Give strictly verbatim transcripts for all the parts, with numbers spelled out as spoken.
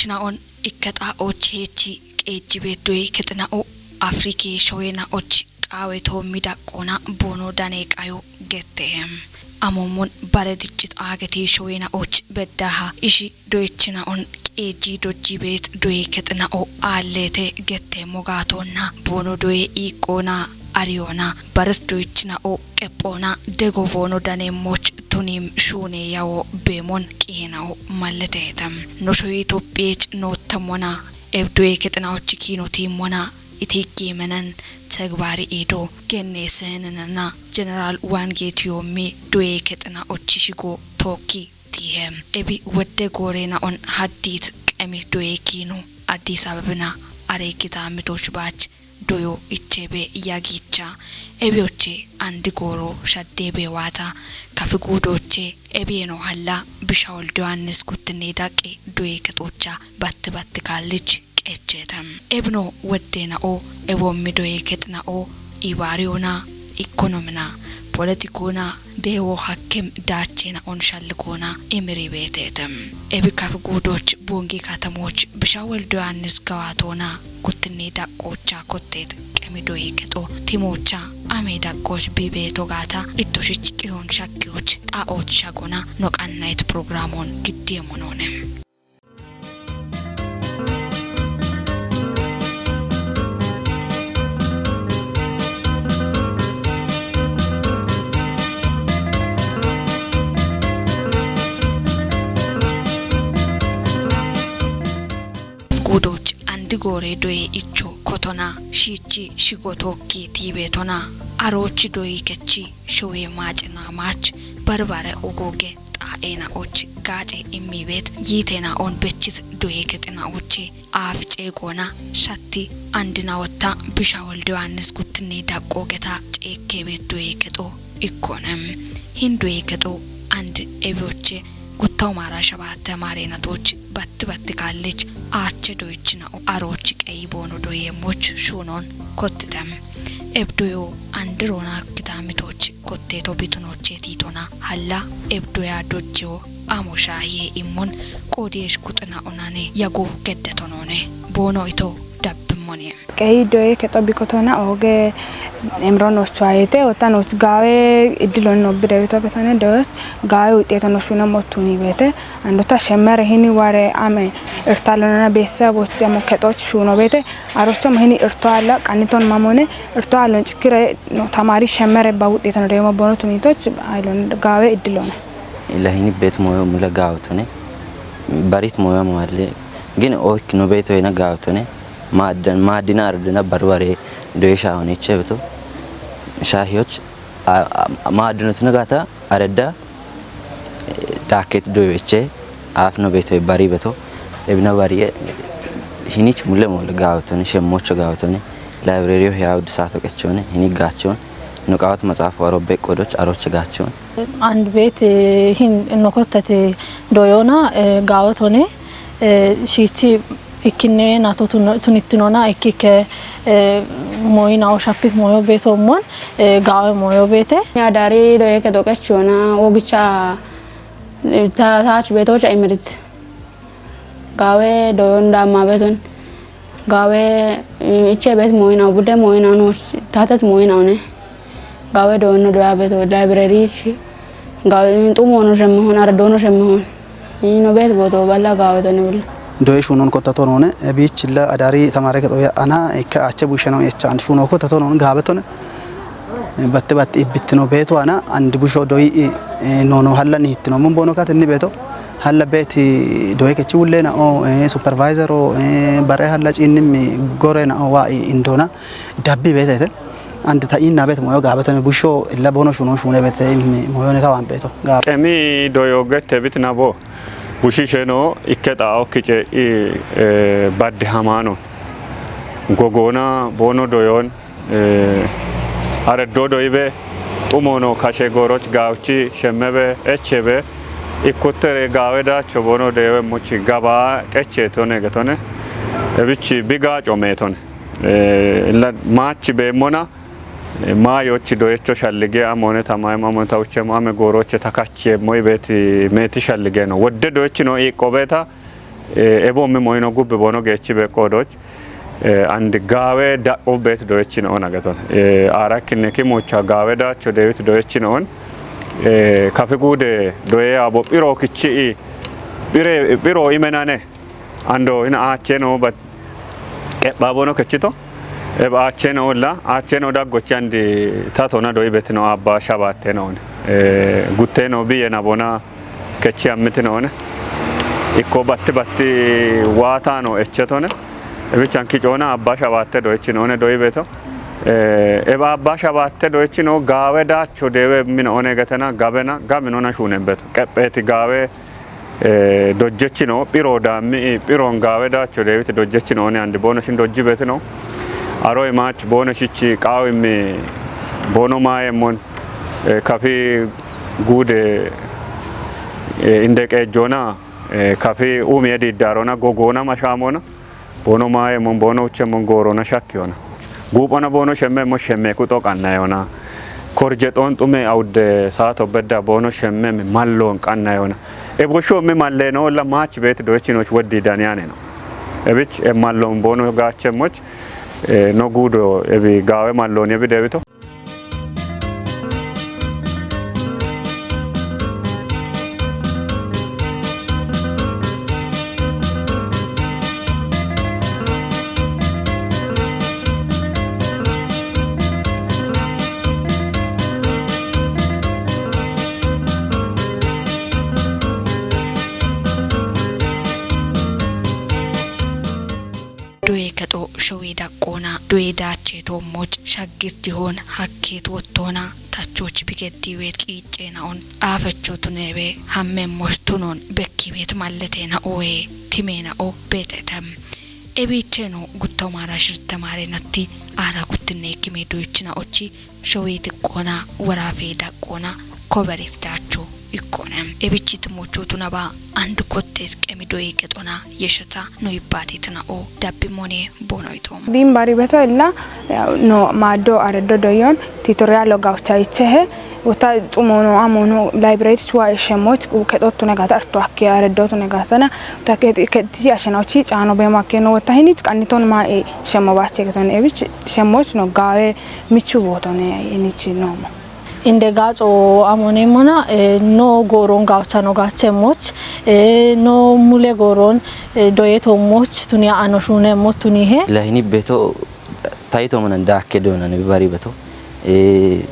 doyichinaon ikkexa'och heechi qeejjibe doyi kexina'o Afriki showeena'och qaawe toommi daqqoona boono dane qayo gettehe. Amoomon bare diccit aageti showeena'och beddaha ishi doyichinaon qeejji dojji beet doyi kexina'o aalleete getteemmo gaatonna boono doye iiqqoona ariyoona baris doyichina'o qephoona dego boono daneemmoch tunim shuune yawo beemon qihena'o malleteetem. Noshoyi Itophiyeech noottemmona ebdoye kexina'ochi kiinotiimmona itiggi menen tegbaari iido genneeseenenena Jeneraal Waangeetiyoommi doye kexina'ochi shigo tookki tiihe. Ebi wodde gooreena'on haddiit qemi doye kiino Addis Ababina areegita mitoch baach doyo ichebe yagicha. Ebioche andi gooro shadde beewaata kafi guudoche ebieno halla bisha Wolde Yohaannis kuttinne daqqe doye kexocha batti batti kaallich qecheeta. Ebino woddeena'o ewommi doye kexina'o ibaariyona, ikonomina, politikuna, deewo hakkim daacheena'on shalligoona imiri beeteete. Ebi kafi guudoch buungi katamoch bisha Wolde Yohaannis gawaatoona kuttinni daqqoocha kotteet qemi doye kexo timoocha ame daqqooch biibeeto gaata ittoshich qiyon shakkiyoch xa'oot shagona no qannayet programoon giddeemonoone. Guudoch andi goore doye icho kotona shiichi shigo tookki tiibeetona aroochi doyi kechi showe maacina maach barbare ogoge xaa'eena'och gaace immibeet yiiteena'on bechit doye kexina'ochi aaf ceegoona shatti andinawotta bisha Wolde Yohaannis kuttinni daqqoogeta ceekkebeet doye kexo ikkone. Hin doye kexo and ebioche guttawu maara shabaate maareenatoch batti batti kaallich aache doyichina'o aroochi qeyi boono doyeemmoch shuunoon kottite. Ebdoyo andiroona kitaamitoch kotteeto bitunoche tiitona halla ebdoya dojjewo amo shaahiye immon qoodiyesh kuxina onane yago geddetonoone boono ito dabbimmoni. Qeyi doye kexo bikotona ooge emro nochu ayete ota noch gaawe iddilon nobbi dewito getone doyos gaawe wuxeetono shuuno mottuni beete andota shemmere hini ware ame irtalonana beesabochi amo kexoch shuuno beete arochamo hini irto alla qanniton mamone irto allon cikkire no tamari shemmere ba wuxeetono deemo boono tunitoch aylon gaawe iddilona. Ila hini bet moyo mula gaawtone. Barit moyo mo alle. Gin oik no beto ina gaawtone. Maadan maadina ardina barbare doye shaahoniche beto. Shaahiyoch a- a- maadina sina gaata aredda daaket doyeche. Aaf no beto bari beto. Ebina bari hinich mule mule gaawtone shemmocho gaawtone. Library yaawd saato qechone hini gaachon. No qaawat maxaafu aro beqqodoch aroche gaachon. አንድ ቤት ይህን እነኮተት ዶዮና ጋወቶኔ ሺቺ ikkine nato tunittinoona ikkike moyinawo shapik moyo beeto ummon gaawe moyo beete. Adaari doye kedo qechiyoona wogicha taach beetocha imirit gaawe doyon daamma beeton gaawe iche beet moyinawo budde moyinawo nooch taatet moyinawone gaawe doyonno doya beeto library ichi gaawe xumoono shemmehon aradoono shemmehon ino beet booto balla gaawe tone bulla. Doye shuunon kottato noone biichilla adaari tamaare kexoya ana ikke ache busheno echa and shuuno kottato noone gaabe tone. Batte batte ibbittino beeto ana and busho doyi noono halla niittino mun boono katenni beeto halla beeti doye kechi wulleena'o supervisor o bare halla ciinnimmi gorena'o waa indona dabbi beetete. And ta iinna beet moyo gaabetene busho illa boono shuuno shuune beete immi moyone tawaan beeto gaabe. Qemi doyo gette bit nabo bushisheno ikke xaao kice i badde hamaano gogoona boono doyoon areddo doyibe xumoono kashe gooroch gaawchi shemmebe echebe ikkuttere gaawe daacho boono deewe muchi gaba qecheetone getone ebichi bi gaaco meetone. Illa maachi beemmona maayochi doyecho shallige amoone tamaye mamone tawuchemo ame gooroche takacheemmo ibeeti meeti shallige no wodde doyechi no iiqqo beeta Eh, ebo mi moino gubbe bono gechi be kodoch. Eh, and gawe da ov bet doechi no ona geton. Eh, ara kinne ki mocha gawe da cho dewit doechi no on. Eh, kafe gude doye abo piro kichi i. Pire, piro imenane. Ando ina ache no, but kebba bono kechito. Eba ache no la, ache no da gochi andi tato na doyi betino abba shabate no. Eh, gutte no biye na bona kechi ammiti no ne. Ikko batti batti wata no echeto ne. Ebi chanki chona abba shabatte doechi no ne doyi beto. Eh, eba abba shabatte doechi no gawe dacho dewe min one getena gabena, gamin ona shunen beto. Kepeti gawe, eh, dojjechi no, piro dammi, piro gawe dacho dewiti dojjechi no ne andi bono shin dojji beti no. Aro imach bono shichi qawi mi bono maye mon, eh, kafi gude, eh, inde qejjona, eh, kafi umi edi darona gogona mashamona. Bono maye mon bono uche mon gorona shakki ona. Gupana bono shemme mo shemme ku to qanna yona. Korje ton tume awde sato bedda bono shemme mi mallon qanna yona. E bosho mi malle no la mach bet do chino ch waddi danyane no. E bich e mallon bono gache moch, eh, no gudo e bi gawe mallon e bi debito. Doye gaxo showee daqqoona, doye daache toommoch shaggis dihoon hakkeet wottoona, tachoch bigeddi weet qiicceena on, aafecho tuneebe hammemmoch tunoon bekki weet malleteena oye timeena o beexetem. Ebiicheeno guttomaara shirtemaare natti aara guttinne kime doyichina ochi showiti qona warafe da qona koberit dacho ikkone. Ebichit mocho tunaba and kottes qemido iqexona yeshata no ibbati tana o dabbi mone bono ito. Bin bari beto illa no maddo areddo doyon tutorial gaucha ichehe uta tumono amono library suwa eshemoch u kedotu negata arto akke areddo tu negatana uta ke ti ashena uchi chano be makke no uta hinich qanniton ma e shemo bache keton ebich shemoch no gawe michu botone inichi nomo. Inde gaxo amone mona, eh, no goron gaucha no gache moch, eh, no mule goron, eh, doye to moch, tunia ano shune mo tuni he. La hini beto taito mona dake dona ne bari beto. Eh,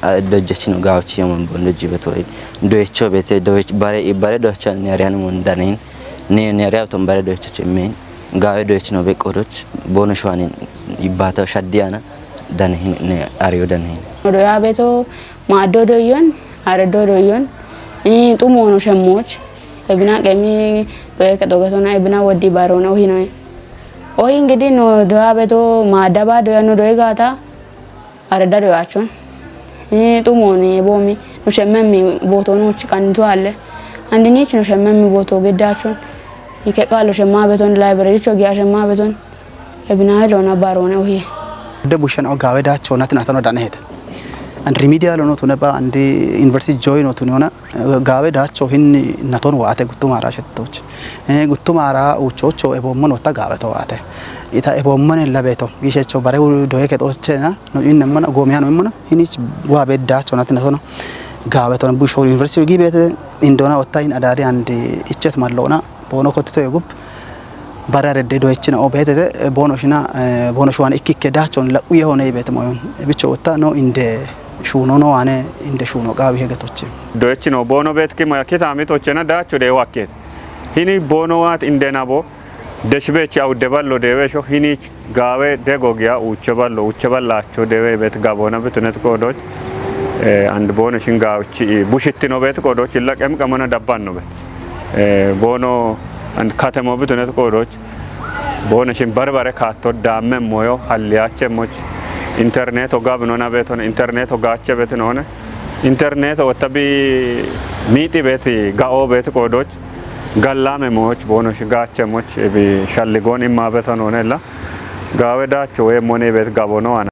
a dojjachino gauchi amon bon dojji beto. Doyecho bete, doyech bare, bare docha ne arian mon danin. Ne, ne ariato bare doyecho chemen. Gawe doyechino be kodoch, bono shwanin ibbata shaddiyana. Dane hin ne ariyo dane hin. Odo ya beto ma do do yon, are do do yon. I tumo no shemoch. Ebina kemi do ya keto gesona ebina wodi baro na ohino. O ingidi no do ya beto ma daba do ya no do ya gata. Are da do ya chon. I tumo ni bomi no shememi boto no chikan to ale. Andini chino shememi boto gedachon. Ike kalo shema beton library cho gya shema beton. Ebina ilo na baro ne ohi. De bushan o gawe da chona tina tano dane heta. And remedial no tune ba and university joy no tune ona gawe da cho hin naton wate guttumara shettoch. Eh, guttumara uchocho ebo mono ta gawe to wate. Ita ebo mone labeto gishecho bare u doye keto chena no in mona gomiano mona hinich wa be da chona tina tano gawe to busho university gibete indona otta in adari and ichet mallona bono kotito yogup. Barare de doychina o betete, eh, bono shina, eh, bono shwan ikkikke dachon la uye hone ibete moyon. E bicho uta no inde shuno no ane inde shuno gawi hegetoche. Doychino bono bet ki ma kita mi tochena dacho de waket. Hini bono wat inde nabo. Deshbe cha udde ballo de wesho hini gawe dego gya uche ballo uche balla cho de we bet gabona betunet ko doch. Eh, and bono shin gawi chi bushittino bet ko doch illa kem kamana dabbanno bet. Eh, bono and katemo bitunet kodoch. Bono shin barbare katto damme moyo halliache moch. Internet o gabno na beton internet o gache beton one. Internet o tabi miti beti ga o bet kodoch. Gallame moch bono shin gache moch ebi shalligon imma beton one la. Gawe dacho we mone bet gabono ana.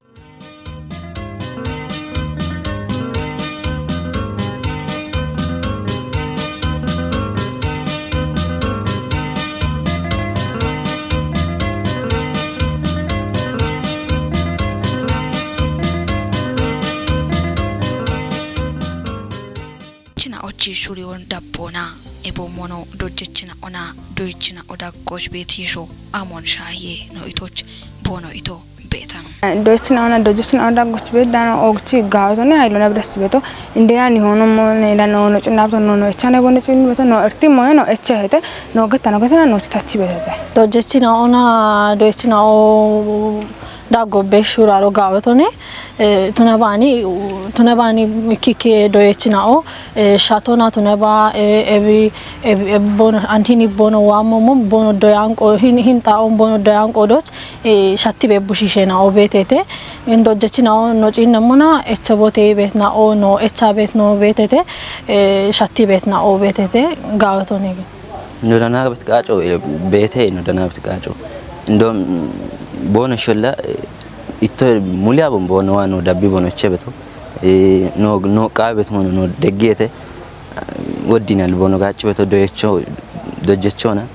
Shuriyon dabboona, ebo mono dojjechina ona, doyechina o daggoch bet yesho, amon shahiye no itoch, bono ito betan. Doyechina ona, dojjechina o daggoch bet dano ogchi gaotone, aylo na bres beto, indena ni hono mo ne da no, no chinabto no, no echane bono chin beto, no erti mo no eche hete, no geta no geta no tachi betete. Dojjechina ona, doyechina o daggo be shuraro gaotone, eh, tuna bani, tuna bani kike doyechinao, eh, shatona tuna ba, eh, ebi, ebi, ebi bono, antini bono wamo mo, bono doyanko, hin, hin taon bono doyanko doch, eh, shatti be bushishenao betete, indojjechinao no chinna mona, echa bote betnao, no echa betno betete, eh, shatti betnao betete, gaotone. Nodana betqaaco, eh, beete nodana betqaaco. Indom bono sholla, eh, itto mulya bon bono wa no dabbi bono chebeto. Eh, no, no qaabet mono no deggete. Woddinal bono gacci beto doyecho, dojjechona.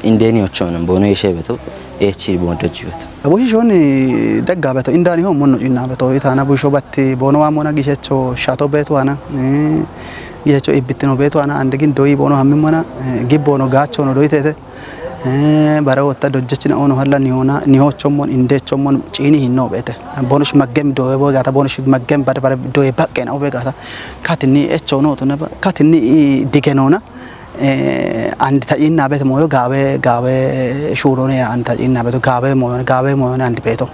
Indeni ochona bono yeshe beto. Echi bono dojji beto. Aboshi shoni degga beto. Indani ho mono inna beto. Itana busho batti bono wa mona gishecho shato beto ana. Eh, gishecho ibittino beto ana. Andegin doyi bono hammi mona. Eh, gibbono gachono doyitete. Eh, bara wotta dojjechina ono halla niona, nihochommon, indechommon, chini hinno bete. Bono shi maggem doye bo gata, bono shi maggem bad bara doye baqqena obe gata. Katini echono to neba, katini i digenona. Eh, andi ta inna bete moyo gawe, gawe shurone ya andi ta inna bete gawe moyo, gawe moyo andi beto.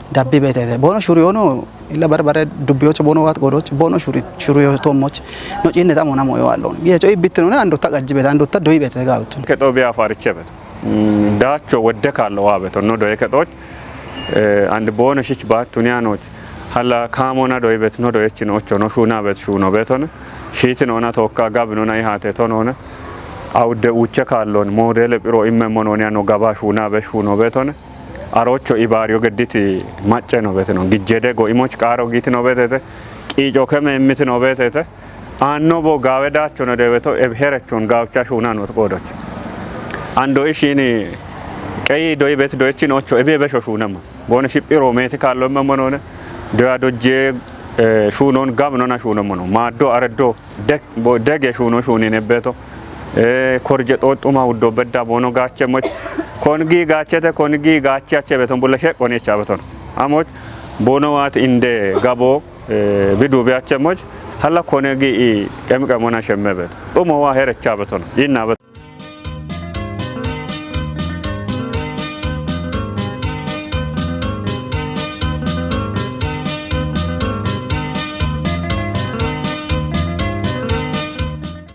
Dabbi bete. Bono shuriono illa bare bare dubbiyocho bono wat godoch, bono shuri, shuriyo tommoch. No chinne tamo namo yo allon. Giyecho ibittino ne ando ta gajji bete, ando ta doyi bete gawchun. Keto biya fariche beto. Mm, dacho wedde kallo wa beto. No doye ketoch. Eh, and bono shich bat tunianoch. Hala kamona doyi bet no doye chino ocho no shuna bet shuno beton. Shitino na tokka gabino na ihate tonone. Awde uche kallon modele piro imme mononi ano gaba shuna be shuno beton. Arocho ibariyo gedditi macce no betino. Gijjede go imoch qaro gitino betete. Qiico keme immitino betete. Anno bo gawe dacho no debeto eb herechon gawcha shuna no qodoch. Ando ishini qeyi doyi bet doyechin ocho ebi ebe sho shunama. Bono shipiro meti kallo imme monone. Doya dojje, eh, shunon gam nona shuno mono. Maddo areddo dek, bo, dege shuno shuni nebbeto. Eh, korje xoxuma uddo bedda bono gache moch. Kongi gachete, kongi gache ache beton bulla shek koni echa beton. Amoch bono wat inde gabo, eh, bidu be ache moch. Hala konegi i kem kemona shemme bet. Umo wa herecha beton. Inna bet.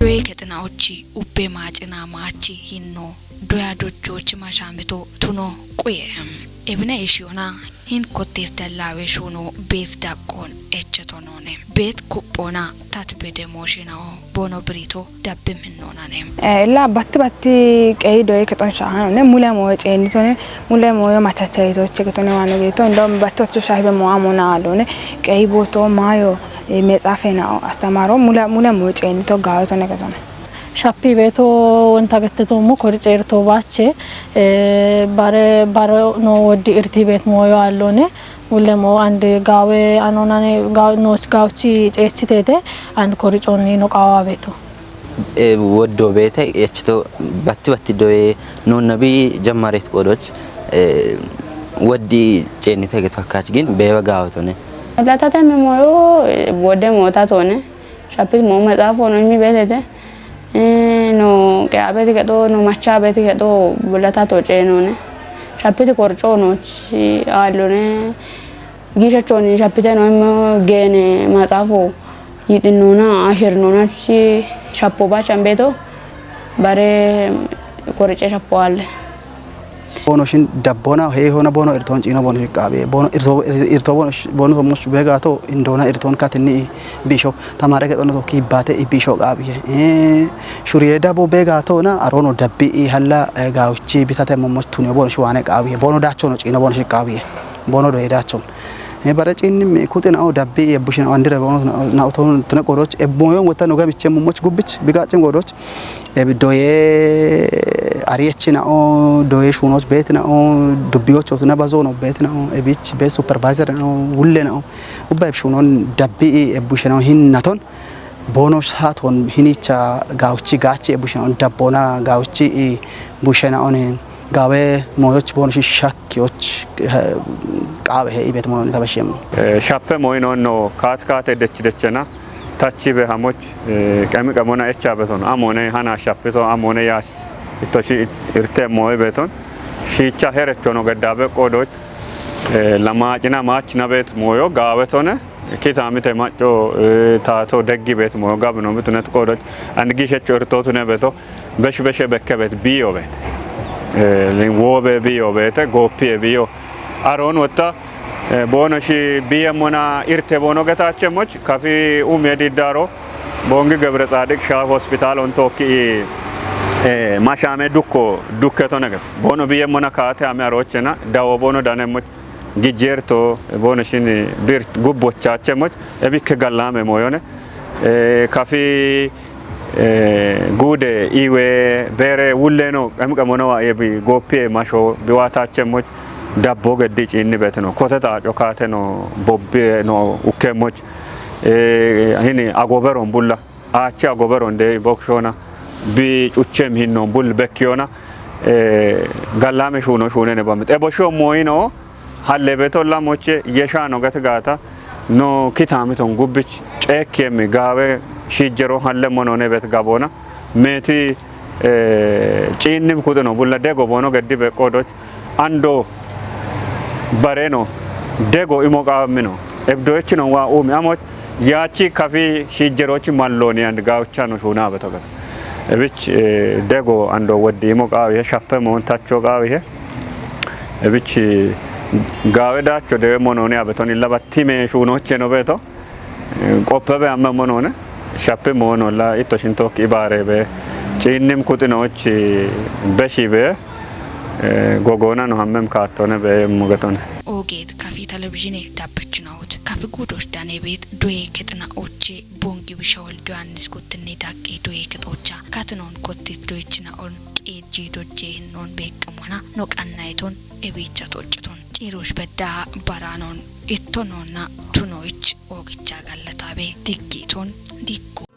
Doye kexinaochi ubbe maacina maachi hinno doya dojjoochi mashaamito tuno quye. Ebine ishiona hin kotteef dallaawe shuuno beet daqqoon echeto noone. Beet kuphoona tat bede mooshinao bono birito dabbe minnoonane. Eh, illa batti batti qeyi doye kexon shahanone mule moye ceennitone mule moye machachayitoche getone waano geeto indom batti batti shahibe mo'a mona alone qeyi booto maayo, eh, mexaafe nao astamaro mule, mule moye ceennito gaawetone getone. Shappi beeto wonta gettetommo kori ceerto baache, eh, bare, bare no woddi irti beet moyo allone. Ulle mo and gaawe anonane gaaw-, no gaawchi ceechitete and kori coonni no qaawa beeto. E, woddo beete echito batti batti doye nonna bi jammaret qodoch, e, woddi ceennite get fakkaach gin beewa gaawatone. Latate me moyo, e, wodde moota toone. Shapit mo maxaafono imi beetete. Eh, no qeabeti kexo, no macha beti kexo, bulata to ceenone. Shapiti korco no ci alone. Gisha choni shapite no imo gene maxaafo yixinona, ashirnona ci shapo bachan beto. Bare korce shapo alle. Bono shin dabbona he hona bono irton cino bono shi qabe. Bono irto, irto bono sh-, bono sommo sh-, bega to indona irton katinni bisho. Tamare ke tono to kibate i bisho qabe. Eh, shuriye dabo bega to na arono dabbi i halla, eh, gauchi bitate mommo tunio bono shuane qabe. Bono dacho no cino bono shi qabe. Bono do dacho. Eh, bare cinni me kutina o dabbi e bushina andire bono na, na to tuna qoroch. E boyo wota no gamiche mommo gubich bigacin qoroch. Ebi doye ariyechina'o, doye shuunoch beetina'o, dubbiyocho tuna bazono beetina'o, ebich be supervisor na'o, wulle na'o, ubba eb shuunon dabbi'i ebbu shena'o hinnaton. Boono saaton hinicha gawuchi gachi e bushen on dabbona gawuchi i bushena onin gawe moyoch boono shi shakkiyoch, eh, qaawe he ibet moyon tabashem. Eh, shappe moyino no kaat kaate dech dechena tachi be hamoch, eh, qemi qemona echa beton amone hana shappito amone ya itoshi irte moy beton shicha herechono geddabe qodoch, eh, lamacina machina bet moyo gawetone kitamite macco, eh, tato deggi bet moyo gabno bitunet qodoch and gishecho irtotune beto besh beshe bekke bet biyo bet. Eh, lin wobe biyo bete gopi biyo. Aron wotta, eh, boono shi biye mona irte boono getache moch kafi ume di daro bongi gebre tsadik sha hospital on tokki, eh, mashame dukko dukke to nege. Boono biye mona kaate ame arochena dawo boono dane moch gijjerto boono shin bir gubbochache moch ebikke gallame moyone. Eh, kafi, eh, gude iwe bere wulleno qem qemono wa ebi gopi masho biwatache moch dabbo geddi cinni betno kote ta cokate no bobbi no ukke moch, eh, hini agoberon bulla achi agoberon de bokshona bi cuchem hinno bul bekkiyona, eh, gallame shuno shunene bamit e bosho moyino halle beto lamoche yeshano gate gata no kitamiton gubbich cekkemi gawe shijjero halle monone bet gabona meti, eh, cinnim kudeno bulla dego boono geddi be qodoch ando bareno dego imo qamino ebdoechino wa umi amoch yachi kafi shijjerochi malloni and gawuchano shuna beto gata. Ebich, eh, dego ando weddi imo qawi he shappe mon tacho qawi he. Ebich, eh, gawe dacho dewe mononi abeton illa battime shunoche no beto. Eh, qoppe be amma monone shappe mono la itto shintok ibare be cinnim kutinochi beshi be, eh, gogona no hammem kattone be mugetone. Ogeet kafi televizhine dabbechinaut kafi gudosh dane bet doye ketna oche bongi bisha Wolde Yohaannis kuttinni daqqi doye kexocha katinon kottit doyechina on qeejji dojje hinnon beeqqamana no qannayiton ebeecha tocciton ciirosh bedda baranon ittononna tunoyich oogicha gallatabe diggiton diggo.